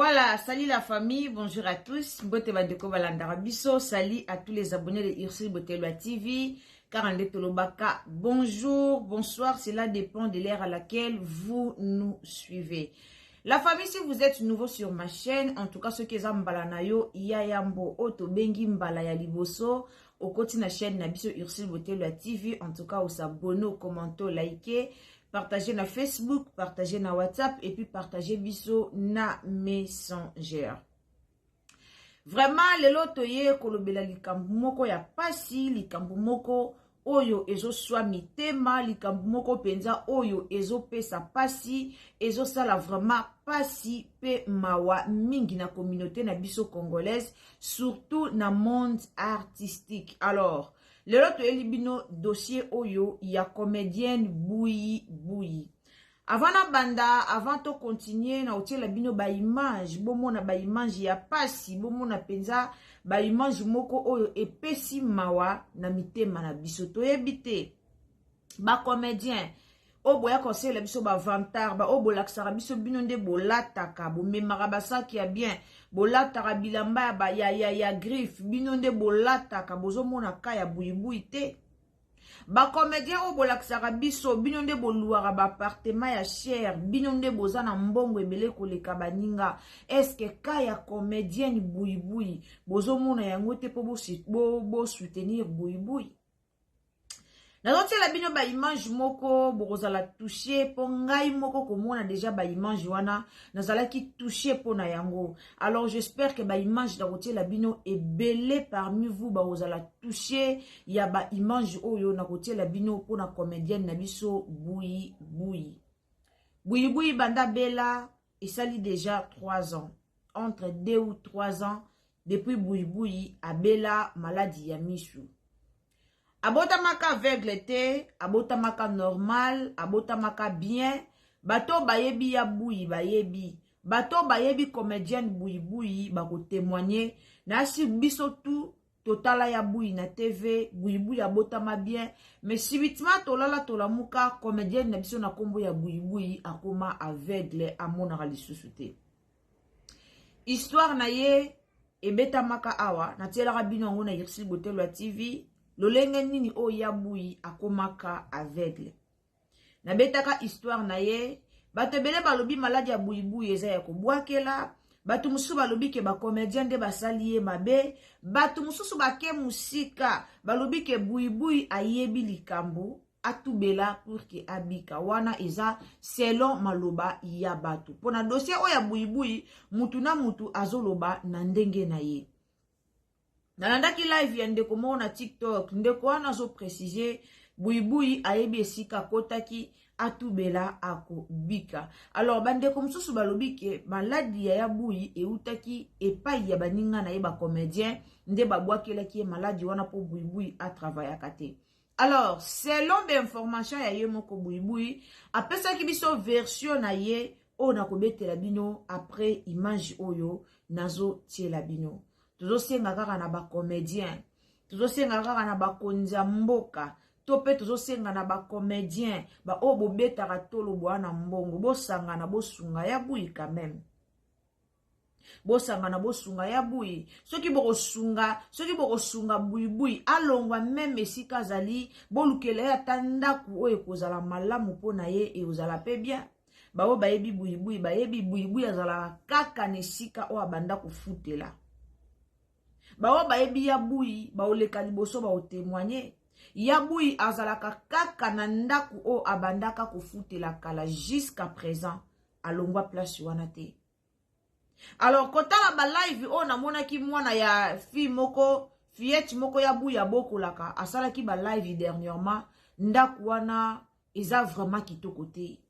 Voilà, salut la famille, bonjour à tous. Mbote bandeko balandaka biso, salut à tous les abonnés de Ursule Botelwa TV. Karande Tolobaka, bonjour, bonsoir, cela dépend de l'heure à laquelle vous nous suivez. La famille, si vous êtes nouveau sur ma chaîne, en tout cas ceux qui sont mbala na yo, yayambo, oto bengi mbala ya liboso, okoti na chaîne na biso Ursule Botelwa TV, en tout cas, os'abonner, commenter, liker, partager na Facebook, partager na WhatsApp et puis partager biso na Messenger. Vraiment lelo toye kolobela likambo moko ya pasi, likambo moko oyo ezoswa mitema, likambo moko mpenza oyo ezopesa pasi, ezosala vraiment pasi pe mawa mingi na communauté na biso congolaise, surtout na monde artistique. Alors, lelo toyeli bino dossier oyo ya comédienne Buyi Buyi. Avant na banda, avant to continuer na otiela bino ba image, bomona ba image ya pasi, bomona penza ba image moko oyo epesi mawa na mitema na biso. Toyebi te ba comédien oyo boya kosalela biso ba vantard, ba oyo bolakisaka biso bino nde bolataka, bomemaka basaki ya bien, bolataka bilamba ya ba, ya, ya, ya griffe, bino nde bolataka, bozomona ka ya buyibuyi te. Ba comédien oyo bolakisaka biso bino nde boluwaka ba appartement ya cher, bino nde boza na mbongo ebele koleka baninga. Est-ce que ka ya comédienne buyibuyi bozomona yango te po bo soutenir buyibuyi? Nazotiela bino ba image moko bokozala touché, mpo ngai moko komona déjà ba image wana nazalaki touché mpo na yango. Alors j'espère que ba image nakotiela bino, ebele parmi vous bakozala touché ya ba image oyo nakotiela bino mpona comédienne na biso Buyi Buyi. Buyi Buyi banda bela esali déjà 3 ans, entre 2 ou 3 ans depuis Buyi Buyi abela maladie ya misu. Abotamaka aveugle te, abotamaka normal, abotamaka bien. Bato bayebi ya Buyi bayebi, bato bayebi comédienne Buyi Buyi bakotémoigne nasi biso tu totala ya Buyi na TV. Buyi Buyi abotama bien, mais subitement tolala tolamuka, comédienne na biso na nkombo ya Buyi Buyi akoma aveugle, amonaka lisusu te. Histoire na ye ebetamaka awa, natielaka bino yango na Ursule Botelo ya TV, lolenge nini oyo ya Buyi akomaka aveugle. Nabetaka histoire na ye, bato ebele balobi maladie ya Buyibuyi eza ya kobwakela. Bato mosusu balobi ke bacomédien nde basali ye mabe. Bato mosusu bake mosika, balobi ke Buyibuyi ayebi likambo atubela pour ke abika. Wana eza selon maloba ya bato. Mpona dossier oyo ya Buyibuyi, mutu na mutu azoloba na ndenge na ye. Nalandaki live ya ndeko moko na TikTok. Ndeko wana azoprécise Buyibuyi ayebi esika akotaki atubela akobika. Alors bandeko mosusu balobi ke maladie ya Buyi eutaki epai ya baninga na ye bacomédien, nde babwakelaki ye maladie wana mpo Buyibuyi atravaillaka te. Alors selon bainformation ya ye moko Buyibuyi, apesaki biso version na ye oyo nakobetela bino après image oyo nazotiela bino. Tozosenga kaka na bacomédien, tozosenga kaka na bakonzi ya mboka, to mpe tozosenga na bacomédien baoyo bobetaka tolo bwa na mbongo, bosangana bosunga ya Buyi quand même, bosangana bosunga ya Buyi. Soki bokosunga, soki bokosunga Buyibuyi alongwa même esika azali, bolukela ye ata ndako oyo ekozala malamu mpo na ye, ekozala mpe bien. Baoyo bayebi Buyibuyi bayebi Buyibuyi azalaka kaka na esika oyo abanda kofutela. Baoyo bayebi ya Buyi baoleka liboso baotémoigne, ya Buyi azalaka kaka na ndako oyo abandaka kofutela kala, jusqu'à présent alongwa place wana te. Alors kotala balive oyo namonaki mwana ya fille moko, fillette moko ya Buyi abokolaka, asalaki balive dernièrement, ndako wana eza vraiment kitoko te.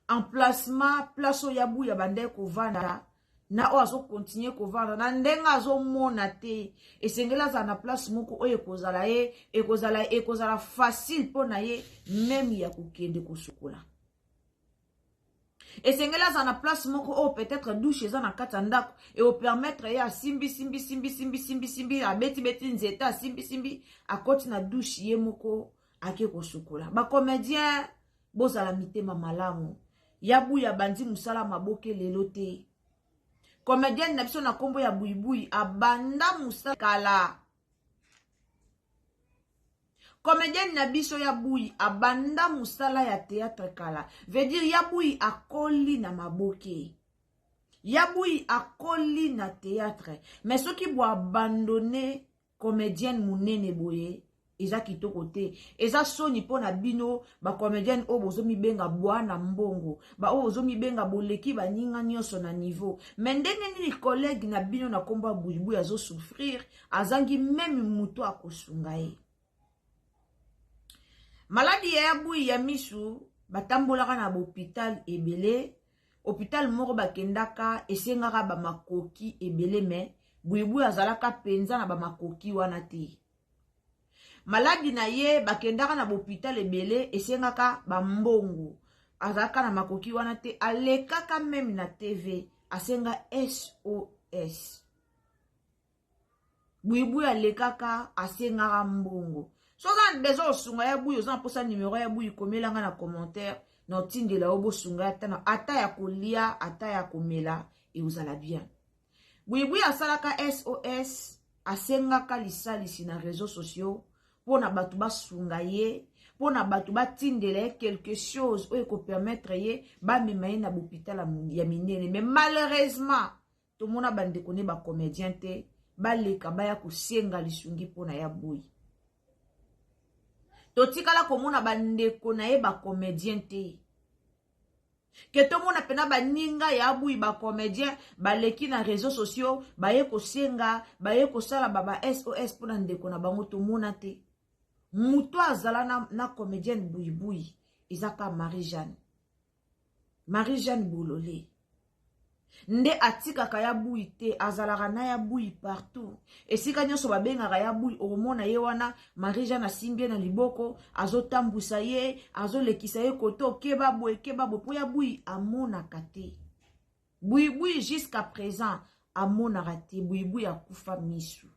Emplacement, place oyo ya Buyi abandaki kovanda na oyo azokontinue kovanda na ndenge azomona te, esengeli azala na place moko oyo ekozala ye ekozala facile mpo na ye même ya kokende kosukola. Esengeli aza na place moko oyo peut-être douche eza na kati ya ndako, ekopermettre ye asimbi simbi simbi simbi simbi simbi, abetibeti nzete, asimbi simbi, akoti na douche ye moko, ake kosukola. Bacomédien, bozala mitema malamu. Ya Buya bandi mosala maboke lelo te. Comédienne na biso na nkombo ya Buibui abanda mosala kala. Comédienne na biso ya Buyi abanda mosala ya théâtre kala. Veut dire ya Buyi akoli na maboke. Ya Buyi akoli na théâtre. Mais soki bo abandonner comédienne munene boye, eza kitoko te, eza soni mpo na bino bacomédienne oyo bozomibenga bwana mbongo, baoyo bozomibenga boleki baninga nyonso na niveau. Mais ndenge nini collègue na bino na nkombo ya Buibui azosouffrir, azangi même moto akosunga ye? Maladi ya Buyi ya misu, batambolaka na bahôpital ebele. Hôpital moko bakendaka esengaka bamakoki ebele, mais Buibui azalaka mpenza na bamakoki wana te. Maladi na ye, bakendaka na bahôpital ebele, esengaka bambongo, azalaka na makoki wana te. Alekaka même na TV, asenga SOS. Buibui alekaka, asengaka mbongo. So oza na besoin osunga ya Buyi, oza na mposa numero ya Buyi, komelanga na commentaire na otindela yo. Bosunga ata, ata ya kolia, ata ya komela, ekozala bien. Buibui asalaka SOS, asengaka lisalisi na réseaux sociaux mpona bato basunga ye, mpona bato batindela ye quelque chose oyo ekopermettre ye bamema ye na bopital ya minene. Mais malheureusement, tomona bandeko ne bacomédien te baleka baya kosenga lisungi mpona ya Buyi. Totikala komona bandeko na ye bacomédien te, ke tomona mpena baninga ya Buyi bacomédien baleki na réseaux sociaux, baye kosenga, baye kosala ba SOS mpona ndeko na bango. Tomona te. Moto azala na comédienne Buibui eza ka Marie Jeanne, Marie Jeanne Bolole nde atikaka ya Buyi te. Azalaka na ya Buyi partout, esika nyonso babengaka ya Buyi, okomona ye wana. Marie Jeanne asimbi ye na liboko, azotambwisa ye, azolekisa ye kote okeba boye, keba boye, mpo ya Buyi amonaka te. Buibui jusqu'à présent amonaka te. Buibui akufa misu.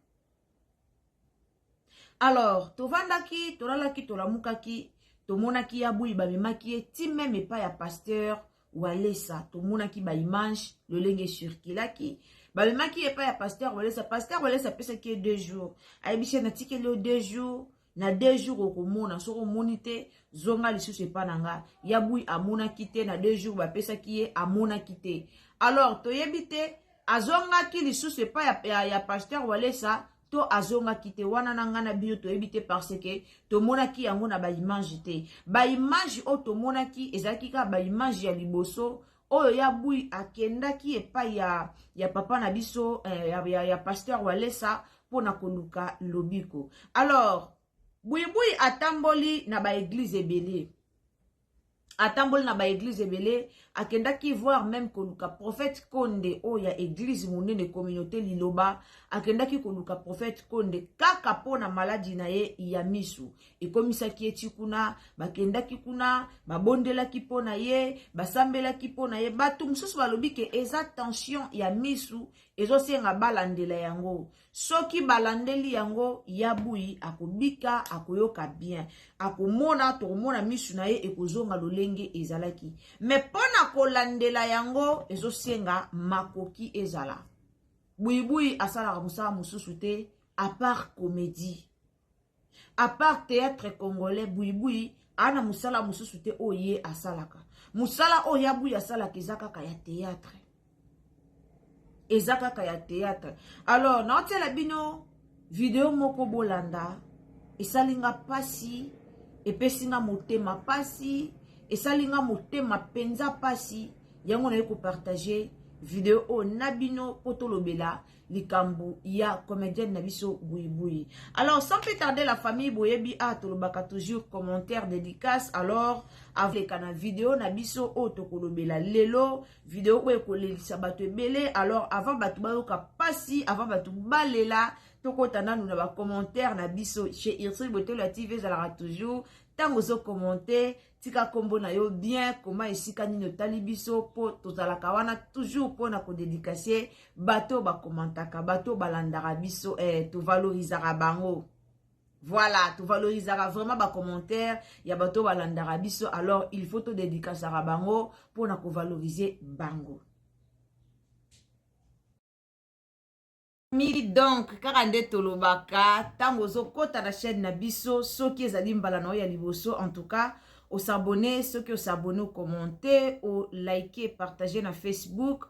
Alors tovandaki, tolalaki, tolamukaki, tomonaki ya Buyi bamemaki ye ti même epai ya pasteur Walesa. Tomonaki baimage lolenge ecirculaki. Bamemaki epai ya pasteur Walesa. Pasteur Walesa apesaki ye 2 jours, ayebisi ye: "Natikeli yo 2 jours, na 2 jours okomona. Soki omoni te, zonga lisusu epai na nga." Ya Buyi amonaki te. Na 2 jours bapesaki ye, amonaki te. Alors toyebi te azongaki lisusu epai ya pasteur Walesa to azongaki te. Wana na ngai na bino toyebi te, parce que tomonaki yango na baimage te. Baimage oyo tomonaki ezalaki kaka baimage ya liboso oyo ya Buyi akendaki epai ya papa na biso ya pasteur Walesa mpona koluka lobiko. Alors Buibui atamboli na baéglise ebele, atamboli na baéglise ebele. Akendaki voir même koluka prophète Konde oyo ya église monene Communauté Liloba. Akendaki koluka prophète Konde kaka mpo na maladi na ye ya misu. Ekomisaki ye ti kuna. Bakendaki kuna, babondelaki mpo na ye, basambelaki mpo na ye. Bato mosusu balobi ke eza tension ya misu, ezosenga balandela yango. Soki balandeli yango, ya Buyi akobika, akoyoka bien, akomona, tokomona misu na ye ekozonga lolenge ezalaki. Mais mpo na kolandela yango, ezosenga makoki ezala. Buibui asalaka mosala mosusu te à part comédie, à part théâtre congolais. Buibui aa na mosala mosusu te oyo ye asalaka. Mosala oyo ya Buyi asalaka eza kaka ya théâtre, eza kaka ya théâtre. Alors naotiela bino video moko, bolanda. Esali nga mpasi, epesi nga motema mpasi, esali nga motema mpenza mpasi. Yango naye kopartager video oyo na bino mpo tolobela likambo ya comédienne na biso Buibui. Alors, sans plus tarder, la famille, boyebi a tolobaka toujours commentaire, dédicace. Alors aleka na video na biso oyo tokolobela lelo, video oyo ekolelisa bato ebele. Alors avant bato bayoka pasi, avant bato balela, tokota nanu na bacommentaire na biso chez Ursule Botelo ya TV. Ezalaka toujours, ntango ozocommenter, tika nkombo na yo bien, koma esika nini otali biso, mpo tozalaka wana toujours mpona kodédicacer bato bacommentaka, bato balandaka biso. Tovalorisaka bango, voilà, tovalorisaka vraiment bacommentaire ya bato balandaka biso. Alors il faut todédicacaka bango mpona kovaloriser bango. Famille, donc kaka nde tolobaka, ntango ozokɔta na chaîne na biso, soki ezali mbala na oyo ya liboso, en tout cas os'abonner. Soki os'abonner, ocommenter, oliker, partage na Facebook,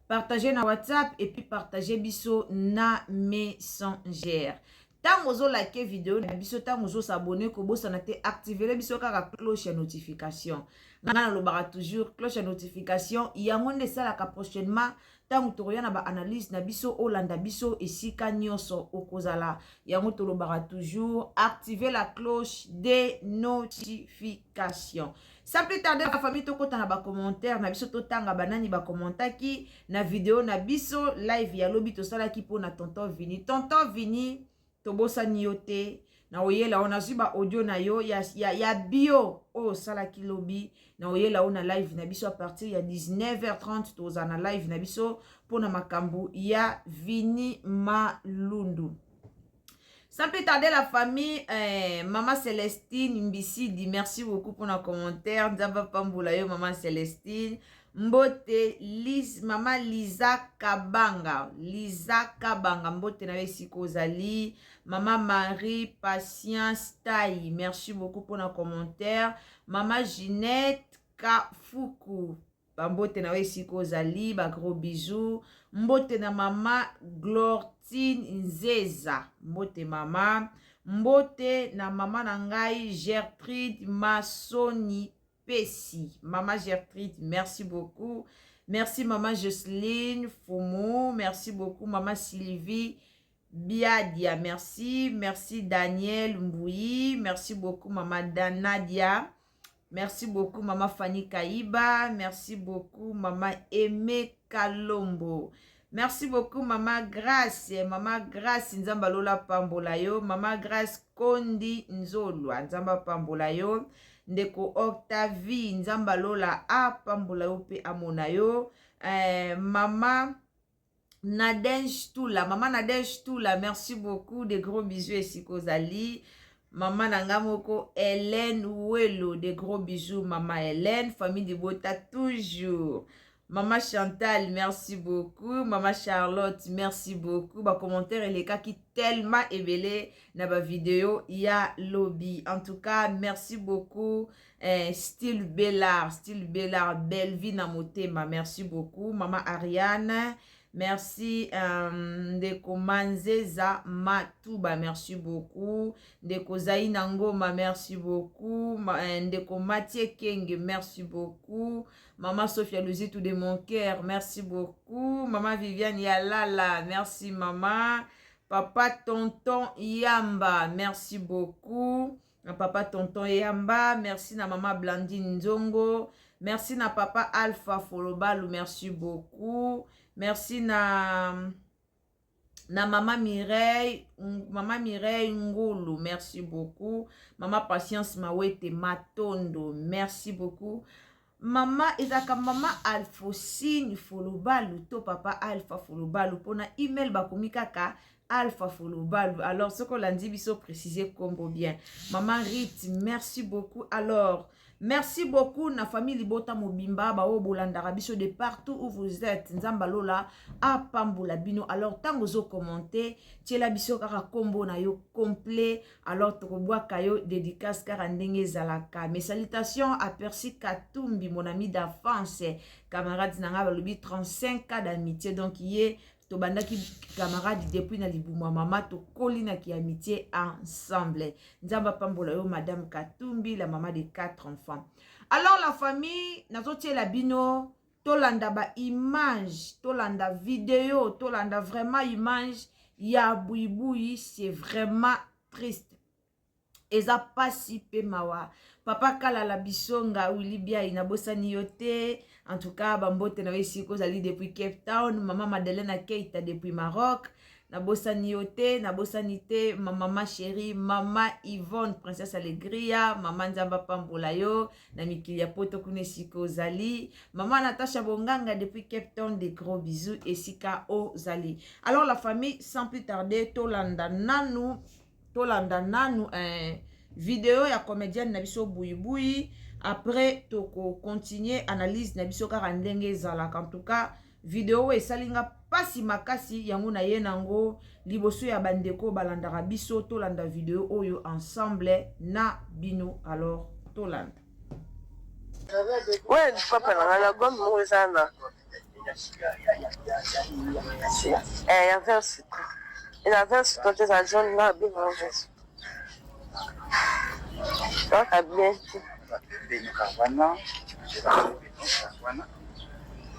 partage na WhatsApp et puis partage biso na Messenger. Ntango ozoliker video na biso, ntango ozos'abonner, kobosana te, activer biso kaka cloche ya notification. Ngai nalobaka toujours, cloche ya notification yango nde esalaka prochainement ntango tokoya na baanalyse na biso, olanda biso esika nyonso okozala. Yango tolobaka toujours, activer la cloche de notification. Sans plus tarder, la famille, tokɔta na bacommentaire na biso, totanga banani bacommentaki na video na biso live ya lobi tosalaki mpona tonton Vini. Tonton Vini, tobosani yo te. Na oyela oyo nazwi ba audio na yo ya bio oyo osalaki lobi, na oyela oyo na live na biso à partir ya 19h30. Tozala na live na biso mpona makambo ya Vini Malundu. Sans plus tarder, la famille, Maman Célestine Mbisidi, merci beaucoup pour nos commentaires. Nzambe pambola yo, Maman Célestine. Mbote, Liz, Maman Lisa Kabanga. Lisa Kabanga, mbote na yo esika ozali. Maman Marie Patience Tai, merci beaucoup pour nos commentaires. Maman Ginette Kafuku, bambote na yo esika ozali, bagros bisous. Mbote na mama Glortine Nzeza, mbote mama. Mbote na mama na ngai Gertrude Masoni Pesi. Mama Gertrude, merci beaucoup. Merci mama Jocelyne Fumu, merci beaucoup. Mama Sylvie Biadia, merci. Merci Daniel Mbouyi, merci beaucoup. Mama Danadia, merci beaucoup. Mama Fanny Kaiba, merci beaucoup. Mama Aimé Kalombo, merci beaucoup. Mama Grâce, Mama Grâce, Nzambe alola pambola yo. Mama Grâce Kondi Nzolwa, Nzambe pambola yo. Ndeko Octavie, Nzambe alola apambola yo mpe amona yo. Mama Nadège Tula, Mama Nadège Tula, merci beaucoup, de gros bisous esika ozali. Mama na nga moko Hélène Welo, de gros bisous Mama Hélène, famille de Bota toujours. Mama Chantal, merci beaucoup. Mama Charlotte, merci beaucoup. Ba commentaire elekaki tellement ebele na ba vidéo ya lobi. En tout cas, merci beaucoup. Style Bellard, Style Bellard, Bellevie na motema, merci beaucoup. Mama Ariane, merci. Ndeko Manzeza Matuba, merci beaucoup. Ndeko Zaina Ngoma, merci beaucoup. Ndeko Mathieu Kenge, merci beaucoup. Maman Sophia Luzitou de mon cœur, merci beaucoup. Maman Viviane Yalala, merci maman. Papa Tonton Yamba, merci beaucoup. Papa Tonton Yamba, merci na maman Blandine Nzongo. Merci na papa Alpha Folobalu, merci beaucoup. Merci na mama Mireille, mama Mireille Ngulu, merci beaucoup. Mama Patience Mawete Matondo, merci beaucoup. Mama ezalaka mama Alphosine Folobalu to papa Alpha Folobalu? Mpona email bakomi kaka Alpha Folobalu. Alors soki olandi biso, précise kombo bien. Mama Rit, merci beaucoup. Alors merci beaucoup na famille libota mobimba, baoyo bolandaka biso de partout où vous êtes. Nzambe alola apambola bino. Alors ntango ozocommenter, tiela biso kaka nkombo na yo complet, alors tokobwaka yo dédicace kaka ndenge ezalaka. Mes salutations à Percy Katumbi, mon ami d'enfance, camarade na nga. Balobi 35 ans d'amitié, donc ye tobandaki camarade depuis na libumu ya mama, tokoli na kiamitié ensemble. Nzambe apambola yo, madame Katumbi, la mama de quatre enfants. Alors la famille, nazotiela bino, tolanda baimage, tolanda video, tolanda vraiment image ya Buibui. C'est vraiment triste, eza pasi mpe mawa. Papa Kalala Bisonga Wili Biai, nabosani yo te. En tout cas bambote na yo esika ozali depuis Cape Town. Mama Madeleine Keita depuis Maroc, nabosani yo te, nabosani te. Mama chérie, mama Yvonne Princesse Alegria, mama, Nzambe apambola yo na mikili ya poto kuna esika ozali. Mama Natasha Bonganga depuis Cape Town, de gros bisous esika ozali. Alors la famille, sans plus tarder, tolanda nanu, tolanda nanu video ya comédienne na biso Buibui. Après tokocontinue analyse na biso kaka ndenge ezalaka. En tout cas video oyo esali nga. pasi makasi yango na ye nango liboso ya bandeko balandaka biso. Tolanda video oyo ensemble na bino, alors tolanda. Ouais, papa na nga na gomme moko eza na eh, ya vert citron, eza vert citron te, eza jaune na abenga vert citron kaka bien te.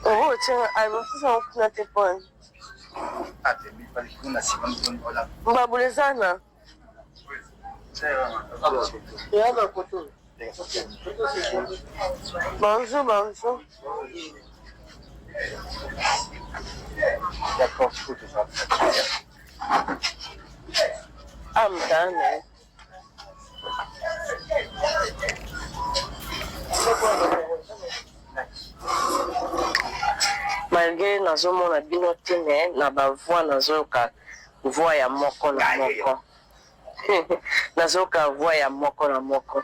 Okotia mosusu yango kuna te pone mbabula eza na Bonjour, bonjour. I'm done. Malgré nazomona bino te, me na ba voix nazoyoka voix ya moko na moko, nazoyoka voix ya moko na moko.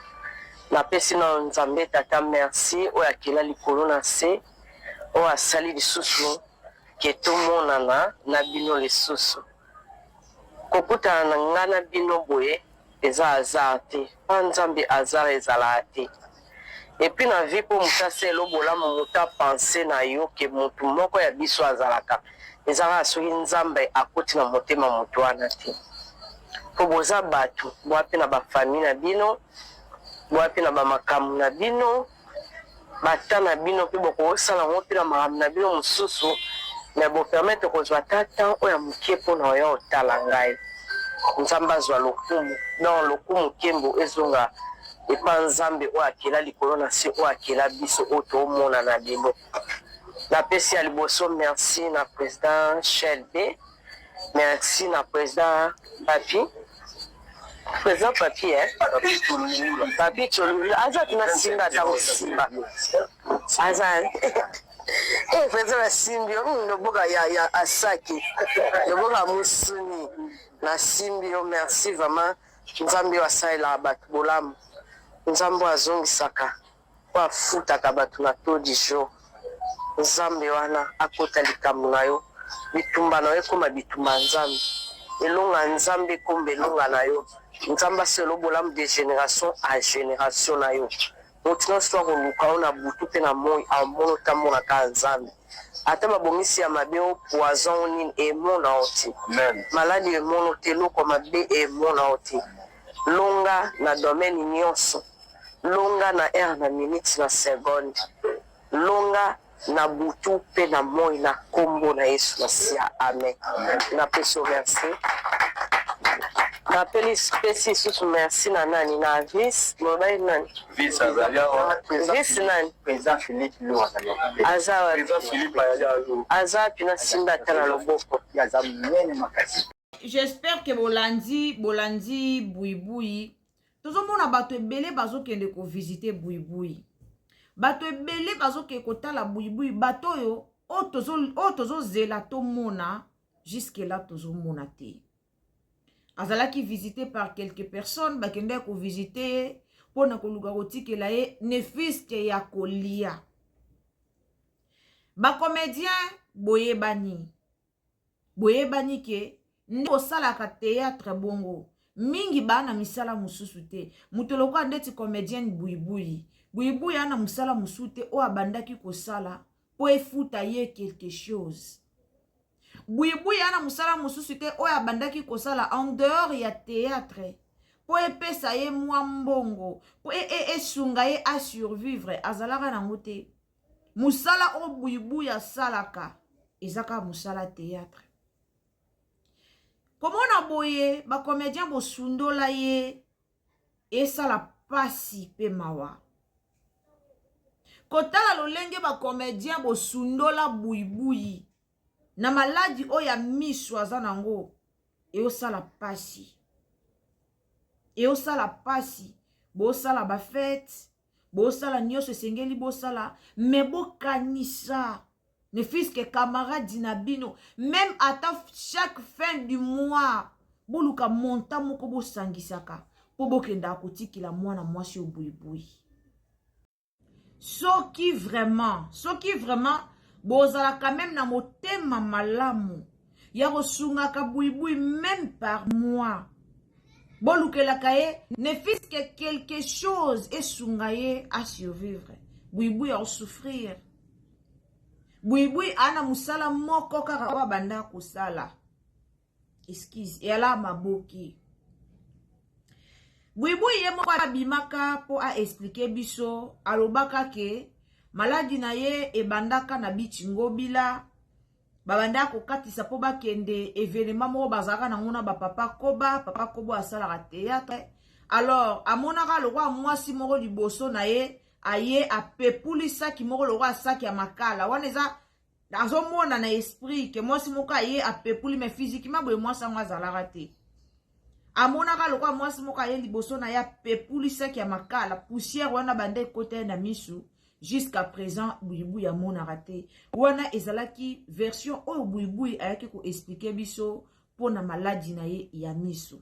Napesi na Nzambe Tata merci oyo akela likolo na se, oyo asali lisusu ke tomonana na bino lisusu. Kokutana na nga na bino boye eza hasard te, pa Nzambe hasard ezalaka te. Et puis na vie po moto asala bolamu, moto apense na yo ke motu moko ya biso azalaka, eza kaka soki Nzambe akoti na motema motu wana te. Po boza bato, boa mpe na bafamille na bino, boa mpe na bamakambo na bino, bata na bino mpe bokosala yango mpe na makambo na bino mosusu, me bopermettre kozwa ata temps oyo ya moke mpona oya otala ngai. Nzambe azwa lokumu, donc lokumu nkembo ezonga epa Nzambe oyo akela likolo na se, oyo akela biso oyo tomonana lelo. Napesi ya liboso merci na président Shelbe, merci na président Papi, président Papi, eh? Papi Cholula aza tina simba, ata kosimba aza. Eh, président nasimbi yo loboko ya asaki, loboko ya mosuni, nasimbi yo. Merci vraiment. Nzambe oyo asalelaka bato bolamu, Nzambe oyo azongisaka, oyo afutaka bato na taux du jour, Nzambe wana akota likambo na yo, bitumba na yo ekóma bitumba ya Nzambe, elonga Nzambe ekomba elonga na yo. Nzambe asala bolamu de génération à génération na yo. Moto nyonso akoluka yo na butu mpe na moi, amona otamonaka Nzambe. Ata babongisi ya mabe o poison o nini, emona yo te, maladi emono te, eloko mabe emona yo te. Longa na domaine nyonso, longa na heure, na minute, na seconde, longa na butu mpe na moi, na nkombo na Yesu Masiya, amen. Napesi yo merci, napesi lisusu merci na nani, na vice mobali nani, vice nani, aza wapi, aza wapi? Nasimba ata na loboko. J'espère ke bolandi, bolandi buibui. Tozomona bato ebele bazokende kovisite buibui, bato ebele bazokende kotala buibui, bato oyo oyo tozozela tomona, jusque là tozomona te. Azalaki visité par quelques personnes, bakendaki kovisite ye mpona koluka kotikela ye ne fût-ce que ya kolia. Bacomédien boyebani, boyebani ke nde osalaka théâtre bongo mingi, baa na misala mosusu te. Moto lokola ndeti comédienne Buibui, Buibui aa na mosala mosusu te oyo abandaki kosala mpo efuta ye quelque chose. Buibui aa na mosala mosusu te oyo abandaki kosala en dehors ya théâtre mpo epesa ye mwa mbongo, mpo esunga ye asurvivre. Azalaka nango te. Mosala oyo Buibui asalaka eza kaka mosala théâtre. Komona boye bacomédien bosundola ye, esala pasi mpe mawa kotala lolenge bacomédien bosundola Buibui na maladi oyo ya miso aza nango. Eosala pasi, eosala pasi. Bosala bafete, bosala nyonso esengeli bosala, me bokanisa ne fût-ce que camarade na bino, même ata chaque fin du mois boluka montant moko bosangisaka mpo bokendaka kotikela mwana mwasi oyo Buibui. Soki vraiment, soki vraiment Bozalaka meme na motema malamu ya kosungaka buibui meme par mois. Bolukelaka ye ne fût que quelque chose esunga ye a survivre. Buibui a souffrir. Buibui ana musala moko kaka oyo abanda kosala. Excuse, eyala maboki. Buibui ye moko abimaka mpo a expliquer biso, alobaka ke maladi na ye ebandaka na bichi ngobila, babandaka kokatisa mpo bakende evenement moko bazalaka nango na bapapa Koba, papa Koba asalaka théâtre. Alors amonaka lokola mwasi moko liboso na ye aye apepuli saki moko lokola saki ya makala wana, eza azomona na esprit ke mwasi moko aye apepuli, mais physiquement boye mwasi yango azalaka te. Amonaka lokola mwasi moko aye liboso na ye, apepuli saki ya makala, poussière wana banda ekota ye na misu. Jusqu'à présent Buibui amonaka te. Wana ezalaki version oyo Buibui ayaki koexpliquer biso mpona maladi na ye ya misu.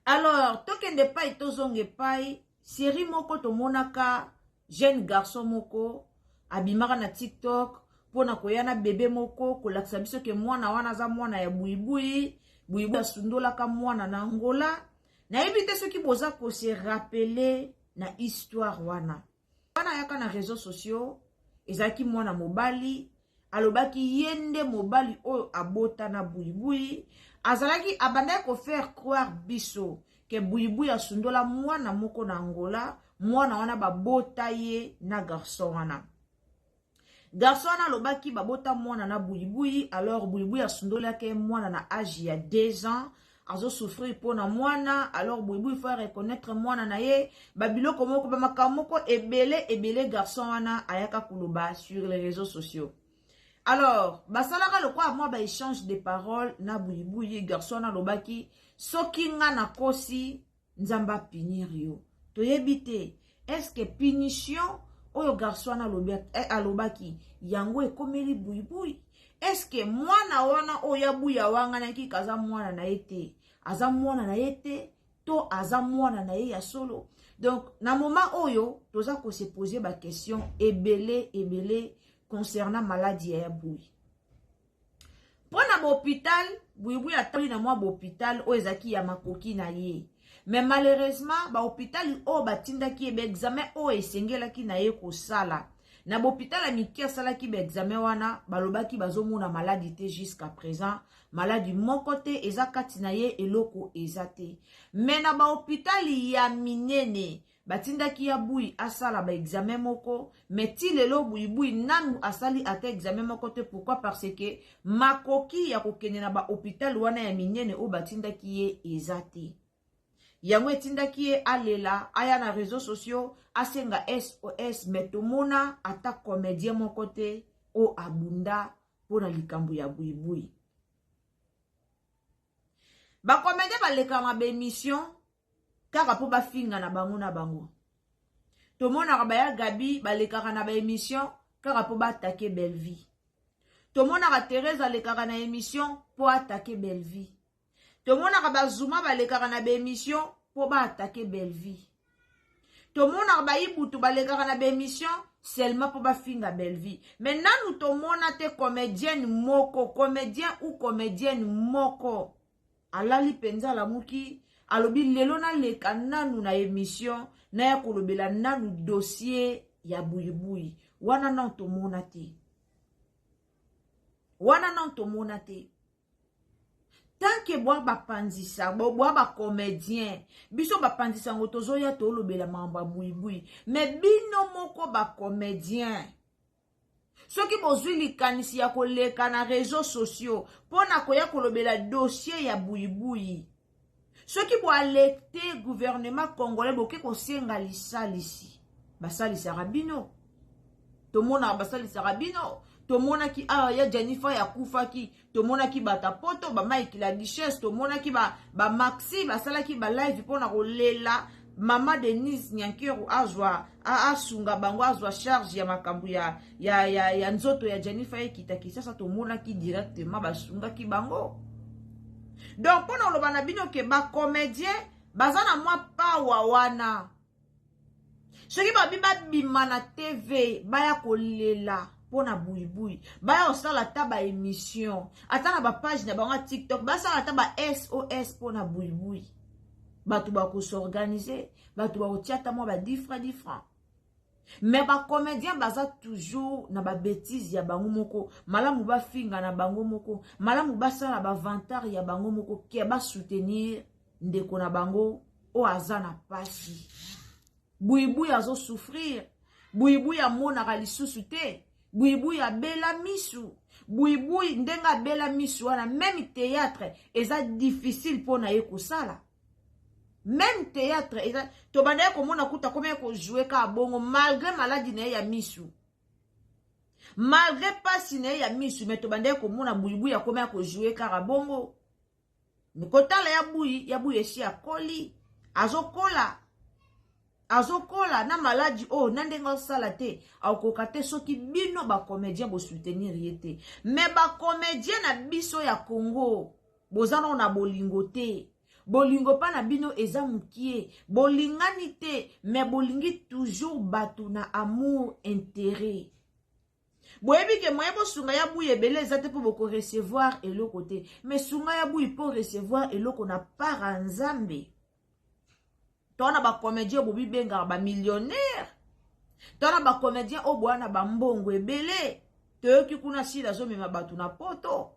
Alors tokende epai, tozonga epai. Série moko tomonaka jeune garçon moko abimaka na TikTok mpona koya na bebe moko kolakisa biso ke mwana wana aza mwana ya Buibui. Buibui asundolaka mwana na Angola. Nayebi te soki boza kose rappeler na histoire wana. Wana ayaka na réseaux sociaux, ezalaki mwana mobali, alobaki ye nde mobali oyo abota na Buibui. Azalaki abandaki kofaire croire biso ke Buibui asundola mwana moko na Angola. Mwana wana babota ye na garçon wana. Garçon wana alobaki babota mwana na Buibui. Alors Buibui asundolaki mwana na age ya 2 ans, azosouffrir mpona mwana. Alors Buibui faut reconnaître mwana na ye. Babiloko moko, bamakambo moko ebele ebele garçon wana ayaka koloba sur les réseaux sociaux. Alors basalaka lokola mwa baéchange de parole na Buibui. Garçon wana alobaki: "Soki nga nakosi, Nzambe apunir yo." Toyebi te est-ce punition oyo garçon wana alobaki yango ekomeli Buibui. Est-ce mwana wana oyo abuya wanganaki aza mwana na ye te, aza mwana na ye te, to aza mwana na ye ya solo? Donc na moment oyo toza kose poser baquestion ebele ebele concernant maladie ya Bui. Mpo na bahôpital, Buibui atali na mwa bahôpital oyo ezalaki ya makoki na ye, mais malheureusement bahôpital oyo batindaki ye, baexamen oyo esengelaki na ye kosala na bahôpital ya mike, asalaki baexamen wana, balobaki bazomona maladi te. Jusqu'à présent maladi moko te eza kati na ye, eloko eza te. Mais na bahôpital ya minene batindaki ya Bui asala baexamen moko, mais ti lelo Buibui nanu asali ata examen moko te. Pourquoi? Parce que makoki ya kokende na bahôpital wana ya minene oyo batindaki ye eza te. Yango etindaki ye alela, aya na réseaux sociaux, asenga SOS. Mais tomona ata comédien moko te oyo abunda mpona likambo ya Buibui. Bacomédien balekaka baémission kaka mpo bafinga na bango na bango. Tomonaka baya Gabi balekaka na baémission kaka mpo baattaquer Bellevie. Tomonaka Therese alekaka na émission mpo aattaquer Bellevie. Tomonaka bazuma balekaka na baémission mpo baattaquer Bellevie. Tomonaka bayibutu balekaka na baémission seulement mpo bafinga Bellevie. Mais nanu tomona te comédienne moko, comédien ou comédienne moko alali mpenza, alamuki, alobi: "Lelo naleka nanu na émission, naya kolobela nanu dossier ya Buibui." Wana nanu tomona te, wana nanu tomona te. Tant que bwa bapanzisa bwa bacomédien, biso bapanzisa yango, tozoya tolobela makambo ya Buibui, mais bino moko bacomédien, soki bozwi likanisi ya koleka na réseaux sociaux mpo na koya kolobela dossier ya Buibui, soki boalerter gouvernement congolais, boke kosenga lisalisi, basalisaka bino. Tomonaka basalisaka bino. Tomonaki awa ya Janifa akufaki, tomonaki bato poto, bamaiki la duchesse, tomonaki bamaxi ba basalaki balive mpona kolela mama Denise Nyankeru, azwa asunga bango, azwa charge ya makambo ya nzoto ya Janifa ekita Kisasa. Tomonaki directement basungaki bango. Donc mpona koloba na bino ke bacomédien baza na mwa pawa wana, soki babi babima na TV baya kolela. mpo na buibui, baya kosala ata baémission, ata na bapage na bango ya TikTok, basala ata ba SOS mpo na buibui. Bato bakosorganize, bato bakotia ata mwa ba 10 francs 10 francs. Mais bacomédien baza toujours na babétise ya bango moko. Malamu bafinga na bango moko, malamu basala bavantard ya bango moko ke basoutenir ndeko na bango oyo aza na pasi. Buibui azosouffrir, buibui amonaka lisusu te, buibui abela misu. Buibui ndenge abela misu wana, même théâtre eza difficile mpo na ye kosala. Même théâtre eza, tobandaki komona kuta komi kojouer kaka bongo, malgré maladie na ye ya misu, malgré pasi na ye ya misu, mais tobandaki komona buibui akomi akojouer kaka bongo. Kotala ya bui, ya bui esi akoli, azokola, azokola na maladie oyo, na ndenge osala te, akokoka te soki bino bacomédien bosoutenir ye te. Mais bacomédien na biso ya Congo, boza nano na bolingo te. Bolingo mpa na bino eza mokie, bolingani te, mais bolingi toujours bato na amour intérêt. Boyebi ke moye bosunga ya buyi ebele eza te mpo bokorecevoir eloko te, mais sunga ya buyi mpo recevoir eloko na part ya Nzambe. To na bacomédien oyo bobibengaka bamillionnaire, to na bacomédien oyo boya na bambongo ebele, toyoki kuna sila azomema bato na Poto.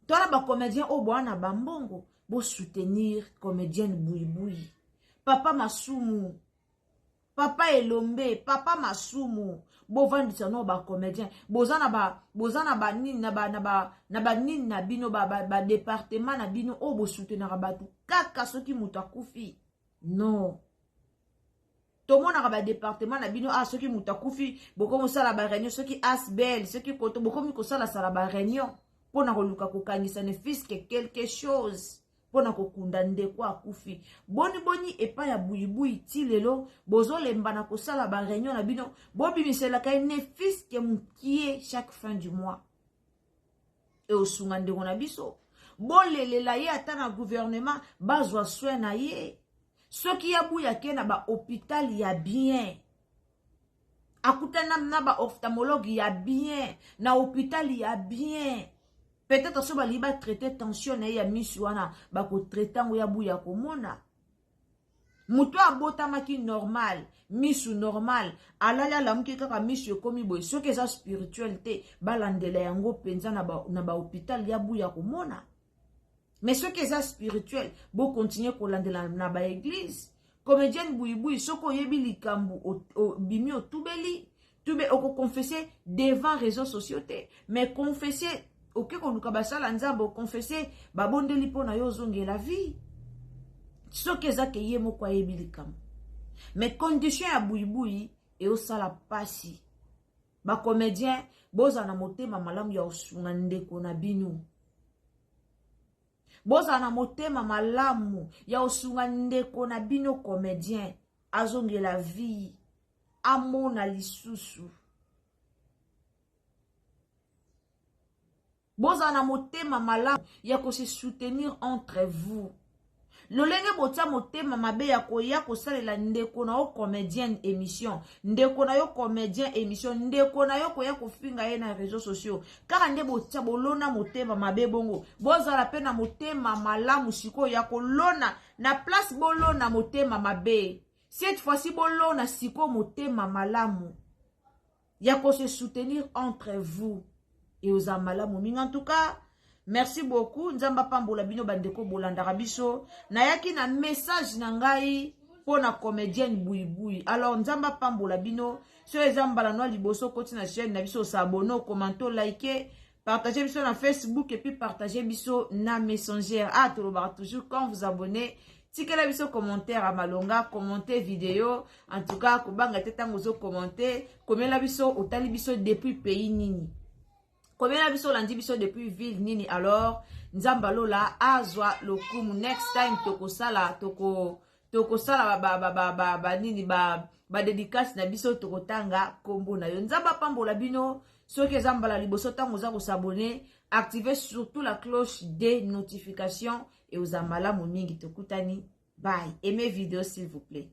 To na bacomédien oyo boya na bambongo, bosoutenir comédienne buibui. Papa Masumu, papa Elombe, papa Masumu, bovandisa no bacomédien. Boza na ba, boza na banini, na ba, na ba, na banini na bino, badépartement ba na bino oyo bosoutenaka bato kaka soki moto akufi. Non, tomonaka badépartement na bino, ah, soki moto akufi, bokomi kosala baréunion, soki asbel, soki koto, bokomi kosalasala baréunion mpona koluka kokangisa ne fût-ce que quelque chose mpona kokunda ndeko akufi. Boni boni epai ya buibui, ti lelo bozolemba na kosala baréunion na bino? Bobimiselaka ye ne fût-ce que mokie chaque fin du mois, eosunga ndeko na biso. Bolelela ye ata na gouvernement, bazwa soin na ye. Soki ya buyi ake na bahôpital ya bien, akutani na baophtalmologue ya bien na hôpital ya bien, peut-être so balingi batraite tension na ye ya misu wana, bakotraite yango, ya buya komona. Moto abotamaki normal, misu normal, alali, alamuki kaka misu ekomi boye. Soki eza spirituel te, balandela yango mpenza na bahôpital, ya buya komona. Mais soki eza spirituel, bokontinue kolandela na baéglise. Comédienne buibui, soki oyebi likambo, obimi, otubeli tube, okoconfesse devant réseaux sociaux te, mais confesse, oke koluka basala Nzambe, oconfesse, babondeli mpo na yo, ozongela vie. Soki eza ke ye moko ayebi likambo. Mais condition ya buibui eosala mpasi. Bacomédien, bozala na motema malamu ya kosunga ndeko na bino. Bozala na motema malamu ya kosunga ndeko na bino comédien, azongela vie, amona lisusu. Bozala na motema malamu ya kose soutenir entre vous. Lolenge botia motema mabe ya koya kosalela ndeko na yo comédienne émission, ndeko na yo comédien émission, ndeko na yo koya kofinga ye na réseaux sociaux, kaka nde botia, bolona motema mabe bongo, bozala mpe na motema malamu sikoyo ya kolona. Na place bolona motema mabe, cette fois-ci bolona sikoyo motema malamu ya kose soutenir entre vous, e oza malamu mingi. En tout cas, merci beaucoup. Nzambe apambola bino, bandeko bolandaka biso. Nayaki na message na ngai mpo na comédienne buibui. Alors, Nzambe apambola bino. So eza mbala no liboso okoti na chaîne na biso, os'abonner, ocommenter, olike, partage biso na Facebook et puis partage biso na Messenger. Ah, tolobaka toujours, quand vous abonnez, tikela biso commentaire ya malonga, commenter vidéo. En tout cas, kobanga te ntango ozocommenter, komela biso otali biso depuis pays nini, komela biso olandi biso depuis ville nini. Alors, Nzambe alola azwa lokumu. Next time tokosala, tokosala banini, badédicace na biso, tokotanga nkombo na yo. Nzambe apambola bino. Soki eza mbala liboso ntango oza kos'abonner, active surtout la cloche de notification, e oza malamu mingi. Tokutani, bye. Aimez vidéo, s'il vous plaît.